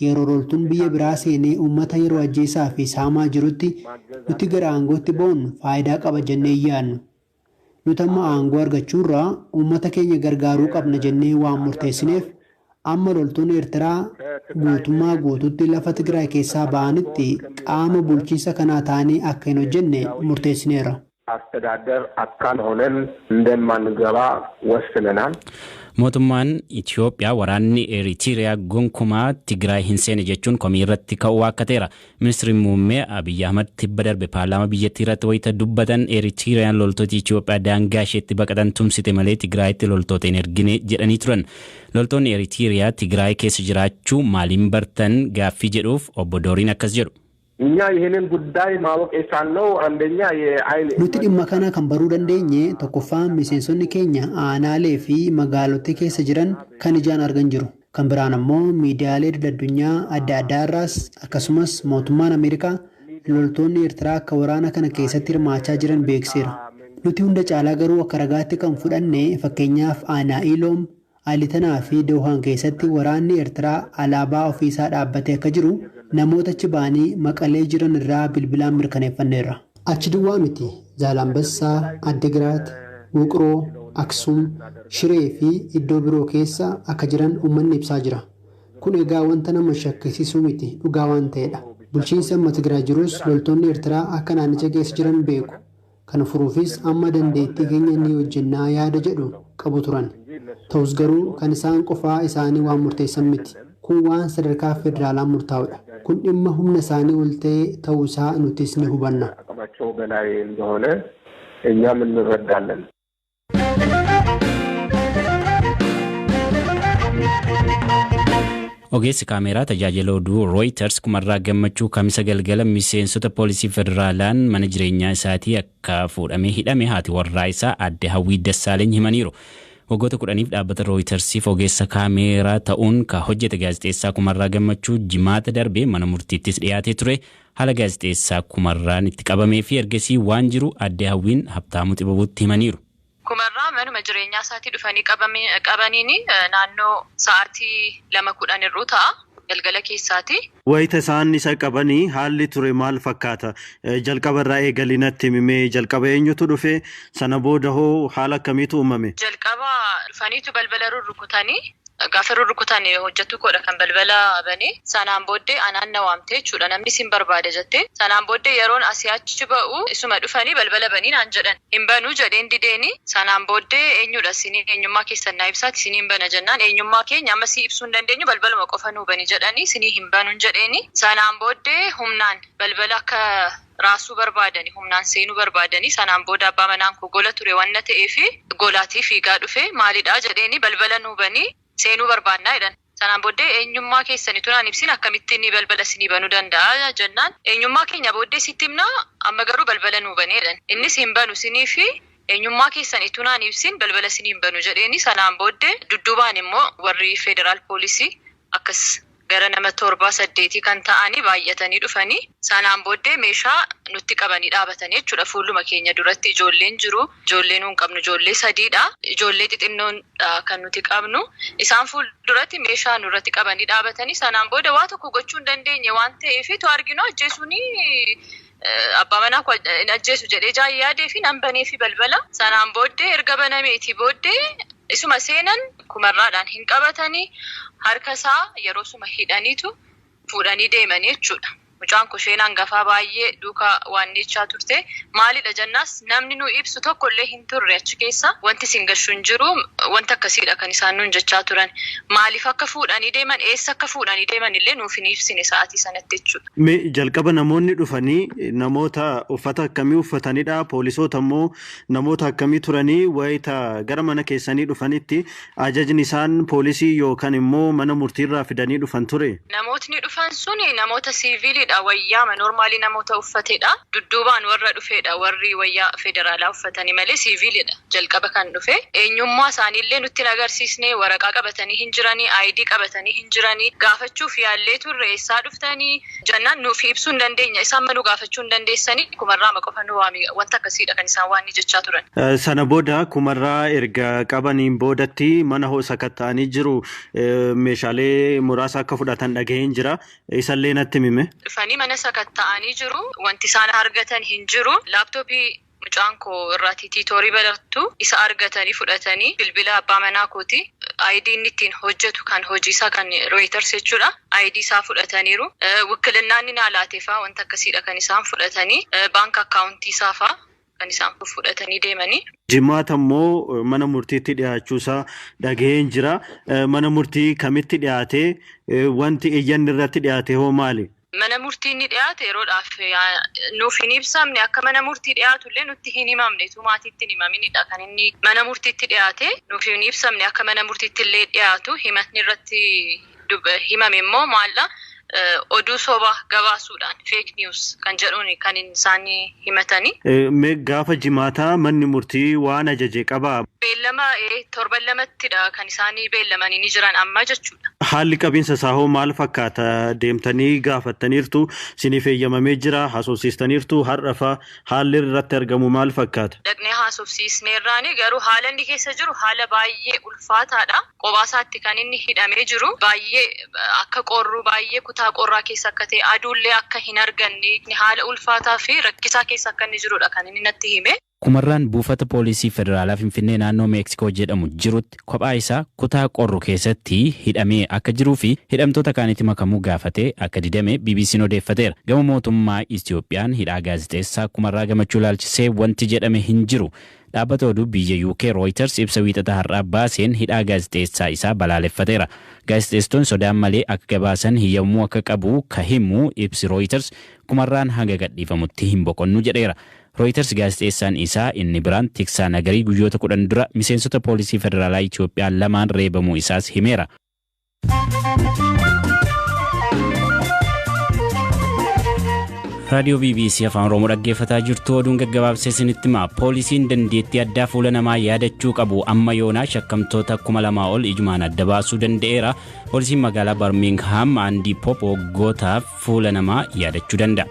Yeroo loltuun biyya biraa seenee uummata yeroo ajjeesaa fi saamaa jirutti nuti gara aangootti ba'uun faayidaa qaba jennee hin yaadnu. Nuti amma aangoo argachuurra uummata keenya gargaaruu qabna jennee waan murteessineef amma loltoonni Eertiraa guutummaa guutuutti lafa Tigraay keessaa ba'anitti qaama bulchiinsa kanaa taanee akka hin hojjenne murteessineerra. አስተዳደር አካል ሆነን እንደማንገባ ወስነናል። Mootummaan Itoophiyaa waraanni Eritiriyaa gonkumaa Tigraay hin seene jechuun komii irratti ka'uu waakkateera. Ministeerri muummee Abiyyi Ahmad tibba darbe paarlaamaa biyyattii irratti wayita dubbatan Eritiriyaan loltoota Itoophiyaa daangaa isheetti baqatan tumsite malee Tigraayitti loltoota hin ergine jedhanii turan. Loltoonni Eritiriyaa Tigraay keessa jiraachuu maaliin bartan gaaffii jedhuuf obbo Dooriin akkas jedhu. እኛ ይህንን ጉዳይ ማወቅ የቻልነው አንደኛ የአይን Nuti dhimma kana kan baruu dandeenye tokkoffaan miseensonni keenya aanaalee fi magaalota keessa jiran kan ijaan argan jiru. Kan biraan ammoo miidiyaalee idil-addunyaa adda addaa irraas akkasumas mootummaan Ameerikaa loltoonni Eertiraa akka waraana kana keessatti hirmaachaa jiran beeksiseera. Nuti hunda caalaa garuu akka ragaatti kan fudhanne fakkeenyaaf aanaa Iloom, Alitanaa fi Doohaan keessatti waraanni Eertiraa alaabaa ofiisaa dhaabbatee akka jiru namoota achi ba'anii Maqalee jiran irraa bilbilaan mirkaneeffanneerra. Achi duwwaa miti Zaalambassaa, Addigiraat, Wuqroo, Aksum, Shiree fi iddoo biroo keessa akka jiran uummanni ibsaa jira. Kun egaa wanta nama shakkisiisuu miti, dhugaa waan ta'edha. Bulchiinsi amma Tigraay jirus loltoonni Eertiraa akka naannicha keessa jiran beeku. Kana furuufis amma dandeettii keenya ni hojjennaa yaada jedhu qabu turan. Ta'us garuu kan isaan qofaa isaanii waan murteessan miti. Kun waan sadarkaa federaalaa murtaa'udha. Kun dhimma humna isaanii ol ta'e ta'uu isaa nutis ni hubanna. አቅማቸው በላይ እንደሆነ እኛም እንረዳለን። Ogeessi kaameeraa tajaajila oduu Reuters Kumarraa Gammachuu Kamisa galgala miseensota poolisii federaalaan mana jireenyaa isaatii akka fuudhamee hidhame haati warraa isaa aadde Hawwii Dassaaleeny himaniiru. Waggoota 10f dhaabbata Reutersiif ogeessa kaameeraa ta'uun ka hojjete gaazexeessaa Kumarraa Gammachuu jimaata darbe mana murtiittis dhiyaatee ture. Haala gaazexeessaa Kumarraan itti qabamee fi ergasii waan jiru aadde Hawwiin Habtaamuu Xibabuutti himaniiru. Kumarraa manuma jireenyaa isaatii dhufanii qabaniini naannoo sa'aatii 2:10 irruu ta'a galgala keessaati. Wayita isaan isa qabanii haalli ture maal fakkaata? Jalqaba irraa eegalii natti himi mee, jalqaba eenyutu dhufe? Sana booda hoo haala akkamiitu uumame? Jalqaba dhufaniitu balbala rurrukutanii, gaafa rurrukutan hojjettuu koodha kan balbala bane. Sanaan booddee anaan na waamte jechuudha. Namni sin barbaada jette. Sanaan booddee yeroon asii achi ba'u isuma dhufanii balbala banii naan jedhan. Hin banuu jedheen dideeni. Sanaan booddee eenyudha isinii, eenyummaa keessan naa ibsaati isiniin bana jennaan, eenyummaa keenya amma sii ibsuu hin dandeenyu, balbaluma qofa nuu bani jedhanii, isinii hin banuun jedheeni. Sanaan booddee humnaan balbala akka raasuu barbaadani, humnaan seenuu barbaadani. Sanaan booda abbaa manaan koo gola ture wanna ta'eefi golaatii fiigaa dhufe, maalidha jedheeni, balbala nuu banii seenuu barbaannaa jedhan. Sanaan booddee eenyummaa keessanitu naan ibsin, akkamittiin balbala isinii banuu danda'a jennaan, eenyummaa keenya booddee sitti himnaa, amma garuu balbala nuu banii jedhan. Innis hin banu isinii fi eenyummaa keessan ituu naan ibsin balbala isinii hin banu jedheeni. Sanaan booddee dudduubaan immoo warri federaal poolisii akkas gara nama torbaa saddeetii kan ta'anii baay'atanii dhufanii, sanaan booddee meeshaa nutti qabanii dhaabatanii jechuudha fuuluma keenya duratti. Ijoolleen jiru, ijoollee nuun qabnu ijoollee sadiidha, ijoollee xixinnoon kan nuti qabnu, isaan fuulduratti meeshaa nurratti qabanii dhaabatanii. Sanaan booda waa tokko gochuu hin dandeenye waan ta'eef, tu arginu ajjeesuuni abbaa manaa koo hin ajjeesu jedhee jaan yaadee fi nan banee fi balbala. Sanaan booddee erga banameetii booddee isuma seenan, Kumarraadhaan hin qabatanii, harka isaa yeroo suma hidhaniitu fuudhanii deemanii jechuudha. Mucaan koo isheen hangafaa baay'ee duukaa waan jechaa turte, maalidha jennaas namni nu ibsu tokko illee hin turre achi keessa, wanti isin gashu hin jiru, wanta akkasiidha kan isaan nuun jechaa turan. Maaliif akka fuudhanii deeman, eessa akka fuudhanii deeman illee nuuf hin ibsine sa'aatii sanatti jechuudha. Mee jalqaba namoonni dhufanii namoota uffata akkamii uffatanidha? Poolisoota immoo namoota akkamii turanii? Wayita gara mana keessanii dhufanitti ajajni isaan poolisii yookaan immoo mana murtiirraa fidanii dhufan ture? Namootni dhufan suni namoota siiviiliidha. uffatedha. Wayyaa normaalii namoota uffatedha. Dudduubaan warra dhufedha. Warri wayyaa federaalaa uffatanii malee siiviilidha. Jalqaba kan dhufe. Eenyummaa isaaniillee nutti hin agarsiisne. Waraqaa qabatanii hin jiranii, ID qabatanii hin jiranii. Gaafachuuf yaallee turre, eessaa dhuftanii jennaan nuuf ibsuu hin dandeenya. Isaan manuu gaafachuu hin dandeessanii, Kumarraa qofa nu waami, wanta akkasiidha kan isaan waan jechaa turan. Sana booda Kumarraa erga qabaniin boodatti mana sakatta'anii jiru, meeshaalee muraasa akka fudhatan dhagaheen jira. Isallee natti himi. Dhufanii mana sakatta'anii jiru. Wanti isaan argatan hin jiru. Laaptooppii mucaan koo irraati tiitoorii barattu isa argatanii fudhatanii, bilbila abbaa manaa kooti, ID inni ittiin hojjetu kan hojii isaa kan Reuters jechuudha. ID isaa fudhataniiru. Wakkilannaa inni naa laate fa'aa wanta akkasiidha kan isaan fudhatanii. Bank akkaawuntii isaa fa'aa kan isaan fudhatanii deemanii. Jimaata immoo mana murtiitti dhiyaachuusaa dhagaheen jira. Mana murtii kamitti dhiyaatee, wanti iyyanni irratti dhiyaate hoo maali? Mana murtii inni dhiyaate yeroodhaaf nuuf hin ibsamne. Akka mana murtii dhiyaatu illee nutti hin himamne, maatiitti hin himaminidha kan inni mana murtiitti dhiyaate. Nuuf hin ibsamne akka mana murtiitti illee dhiyaatu. Himatni irratti himame immoo maalla, oduu sobaa gabaasuudhaan, fake news kan jedhuun kan isaan himatanii. Mee gaafa jimaataa manni murtii waan ajaje qabaa? Beellama torban lamattidha kan isaanii beellamanii ni jiran amma jechuudha. Haalli qabiinsa isaa hoo maal fakkaata? Deemtanii gaafattaniirtu, siniif eeyyamamee jira, haasofsiistaniirtu, har'a fa'a haalli irratti argamu maal fakkaata? Dhaqnee haasofsiisneerraani, garuu haala inni keessa jiru haala baay'ee ulfaataadha. Kophaa isaatti kan inni hidhamee jiru, baay'ee akka qorru, baay'ee kutaa qorraa keessa akka ta'e, aduullee akka hin arganne, haala ulfaataa fi rakkisaa keessa akka inni jirudha kan inni natti hime. Kumarraan buufata poolisii federaalaa Finfinnee naannoo Meeksikoo jedhamu jirutti kophaa isaa kutaa qorru keessatti hidhamee akka jiruu fi hidhamtoota kaanitti makamuu gaafatee akka didame BBC'n odeeffateera. Gama mootummaa Itiyoophiyaan hidhaa gaazexeessaa Kumarraa Gammachuu ilaalchisee wanti jedhame hin jiru. Dhaabbata oduu biyya UK Reuters ibsa Wiixata har'aa baaseen hidhaa gaazexeessaa isaa balaaleffateera. Gaazexeessitoonni sodaan malee akka gabaasan hiyyamuu akka qabu ka himu ibsi Reuters, Kumarraan hanga gadhiifamutti hin boqonnu jedheera. Reuters gaazexeessaan isaa inni biraan Tiksaa Nagarii guyyoota 10 dura miseensota poolisii federaalaa Itoophiyaa lamaan reebamuu isaas himeera. Raadiyoo BBC Afaan Oromoo dhaggeeffataa jirtu. Oduun gaggabaabsee isinitti hima. Poolisiin dandeettii addaa fuula namaa yaadachuu qabu amma yoonaa shakkamtoota 2000 ol ijumaan adda baasuu danda'eera. Poolisiin magaalaa Birmingham Aandii Pop waggootaaf fuula namaa yaadachuu danda'a.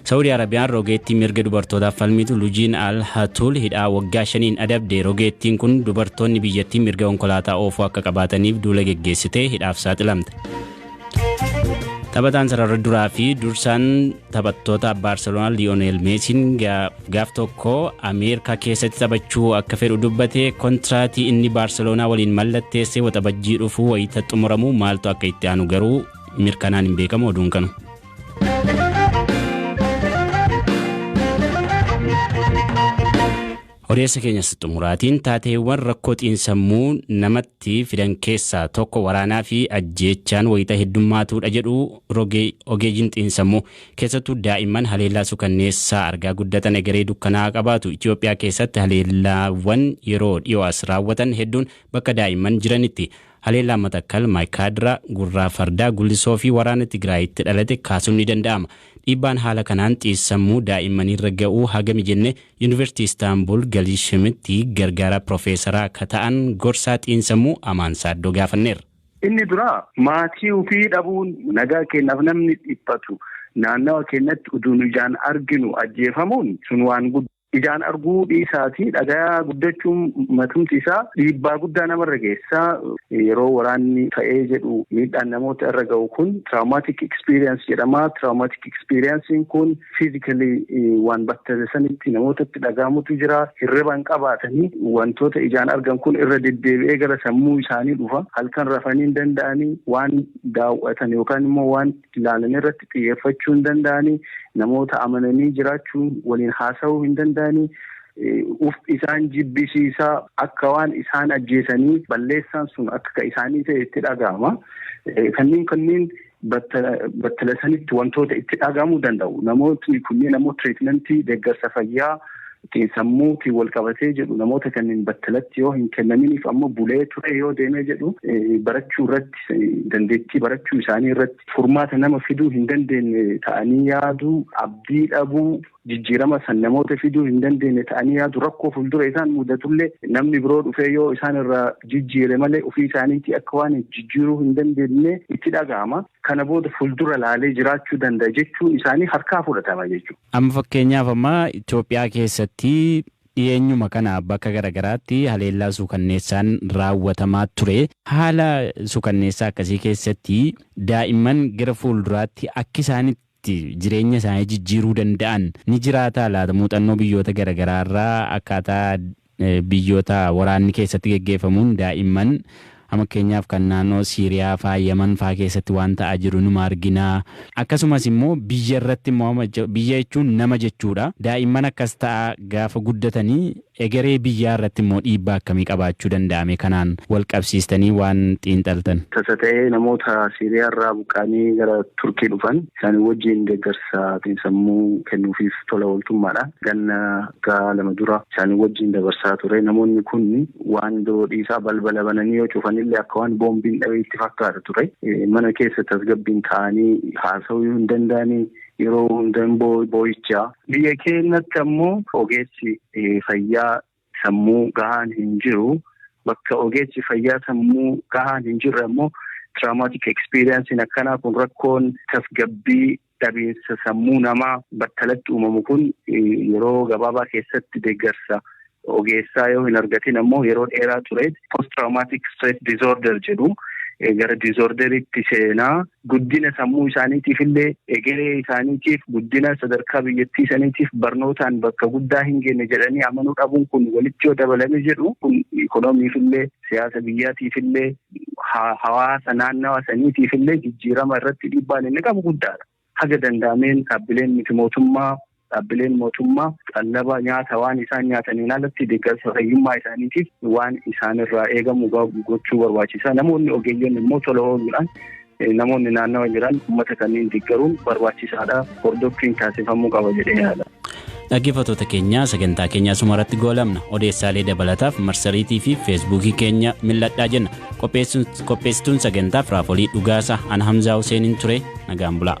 Saawudii Arabiyaan rogeettii mirga dubartootaaf falmitu Lujiin Al Hatuul hidhaa waggaa 5n adabde. Rogeettiin kun dubartoonni biyyattii mirga konkolaataa oofuu akka qabaataniif duula geggeessitee hidhaaf saaxilamte. Taphataan sarara duraa fi dursaan taphattoota Baarseloonaa Liyoonel Meesiin gaaf tokko Ameerikaa keessatti taphachuu akka fedhu dubbate. Kontiraatii inni Baarseloonaa waliin mallatteesse Waxabajjii dhufu wayita xumuramu maaltu akka itti aanu garuu mirkanaan hin beekamu. Oduun kanu. Odeessa keenyas xumuraatiin, taateewwan rakkoo xiinsammuu namatti fidan keessaa tokko waraanaa fi ajjeechaan wayita heddummaatuudha jedhu ogeeyyiin xiinsammuu. Keessattuu daa'imman haleellaa sukanneessaa argaa guddatan egeree dukkanaa qabaatu. Itoophiyaa keessatti haleellaawwan yeroo dhiyoo as raawwatan hedduun bakka daa'imman jiranitti. Haleellaa Matakkal, Maayikaadraa, Gurraa Fardaa, Gullisoo fi waraana Tigraayitti dhalate kaasuun ni danda'ama. Dhiibbaan haala kanaan xiinsammuu daa'immaniirra ga'uu hagami jenne Yuunivarsiitii Istaanbul Galiishimitti gargaaraa piroofeesaraa akka ta'an gorsaa xiinsammuu Amaan Saaddoo gaafanneerra. Inni dura maatii ofii dhabuun, nagaa kennaaf namni dhiphatu, naannawa keenyatti utuu ijaan arginu ajjeefamuun sun waan guddaa. Ijaan arguu dhiisaatii dhagaa guddachuun matumti isaa dhiibbaa guddaa namarra geessaa. Yeroo waraanni ta'ee jedhu miidhaan namoota irra ga'u kun traumatic experience jedhama. Traumatic experience kun physically waan battale sanitti namootatti dhaga'amutu jira. Hirriba hin qabaatanii, wantoota ijaan argan kun irra deddeebi'ee gara sammuu isaanii dhufa. Halkan rafanii hin danda'anii, waan daawwatan yookaan immoo waan ilaalan irratti xiyyeeffachuu hin danda'anii, namoota amananii jiraachuu, waliin haasa'uu hin danda'anii, uf isaan jibbisiisaa, akka waan isaan ajjeesanii balleessaan sun akka isaanii ta'e itti dhaga'ama. Kanneen battala sanitti wantoota itti dhaga'amuu danda'u. Namootni kunneen ammoo treatmentii deeggarsa fayyaa Xiinsammuutiin wal qabatee jedhu namoota kanneen battalatti yoo hin kennaminiif ammoo bulee ture yoo deemee jedhu, barachuu irratti, dandeettii barachuu isaanii irratti furmaata nama fiduu hin dandeenye ta'anii yaaduu, abdii dhabuu, jijjiirama san namoota fiduu hin dandeenye ta'anii yaadu, rakkoo fuuldura isaan mudatullee namni biroo dhufee yoo isaan irraa jijjiire malee ofii isaaniitii akka waan jijjiiruu hin dandeenye itti dhaga'ama. Kana booda fuuldura laalee jiraachuu danda'a jechuun isaanii harkaa fudhatama jechuudha. Amma fakkeenyaaf amma Itoophiyaa keessatti dhiyeenyuma kana bakka garaagaraatti haleellaa suukanneessaan raawwatamaa ture. Haala suukanneessaa akkasii keessatti daa'imman gara fuulduraatti akka isaanitti jireenya isaanii jijjiiruu danda'an ni jiraataa laata? Muuxannoo biyyoota garaagaraa irraa akkaataa biyyoota waraanni keessatti geggeeffamuun daa'imman, fakkeenyaaf kan naannoo Siiriyaa faa, Yaman faa keessatti waan ta'aa jiru numa arginaa. Akkasumas immoo biyya irratti immoo, biyya jechuun nama jechuudha. Daa'imman akkas ta'a gaafa guddatanii egeree biyyaa irratti immoo dhiibbaa akkamii qabaachuu danda'ame, kanaan wal qabsiistanii waan xiinxaltan? Tasa ta'ee namoota Siiriyaa irraa buqqaanii gara Turkii dhufan isaanii wajjin deeggarsa xiinsammuu kennuufiif tola ooltummaadhaan ganna 2 dura isaanii wajjin dabarsaa ture. Namoonni kun waan biroo dhiisaa balbala bananii yoo cufanillee akka waan boombiin dhabee itti fakkaata ture. Mana keessa tasgabbiin taa'anii haasa'uu hin danda'anii, yeroo hundan boo'ichaa. Biyya keenyatti ammoo ogeessi fayyaa sammuu gahaan hin jiru. Bakka ogeessi fayyaa sammuu gahaan hin jirre ammoo traumatic experience akkanaa kun, rakkoon tasgabbii dhabiinsa sammuu namaa battalatti uumamu kun, yeroo gabaabaa keessatti deeggarsa ogeessaa yoo hin argatin ammoo yeroo dheeraa ture post traumatic stress disorder jedhu gara disorderitti seenaa, guddina sammuu isaaniitiif illee, egeree isaaniitiif, guddina sadarkaa biyyattii isaaniitiif barnootaan bakka guddaa hin geenye jedhanii amanuu dhabuun kun walitti yoo dabalame jedhu, kun ikoonomiif illee, siyaasa biyyaatiif illee, hawaasa naannawa saniitiif illee jijjiirama irratti dhiibbaan inni qabu guddaadha. Haga danda'ameen dhaabbileen miti mootummaa, dhaabbileen mootummaa qallaba nyaata waan isaan nyaataniin alatti deeggarsa fayyummaa isaaniitiif waan isaanirraa eegamu gochuu barbaachisa. Namoonni ogeeyyiin immoo tola ooluudhaan namoonni naannawa jiran uummata kanneen deeggaruun barbaachisaadha. Hordoffiin taasifamuu qaba jedhee yaada. Dhaggeeffattoota keenya, sagantaa keenya asuma irratti goolamna. Odeessaalee dabalataaf marsariitii fi Feesbuukii keenya mil'adhaa jenna. Qopheessituun sagantaaf Raafolii Dhugaasa, ana Hamzaa Huseeniin ture. Nagaan bulaa.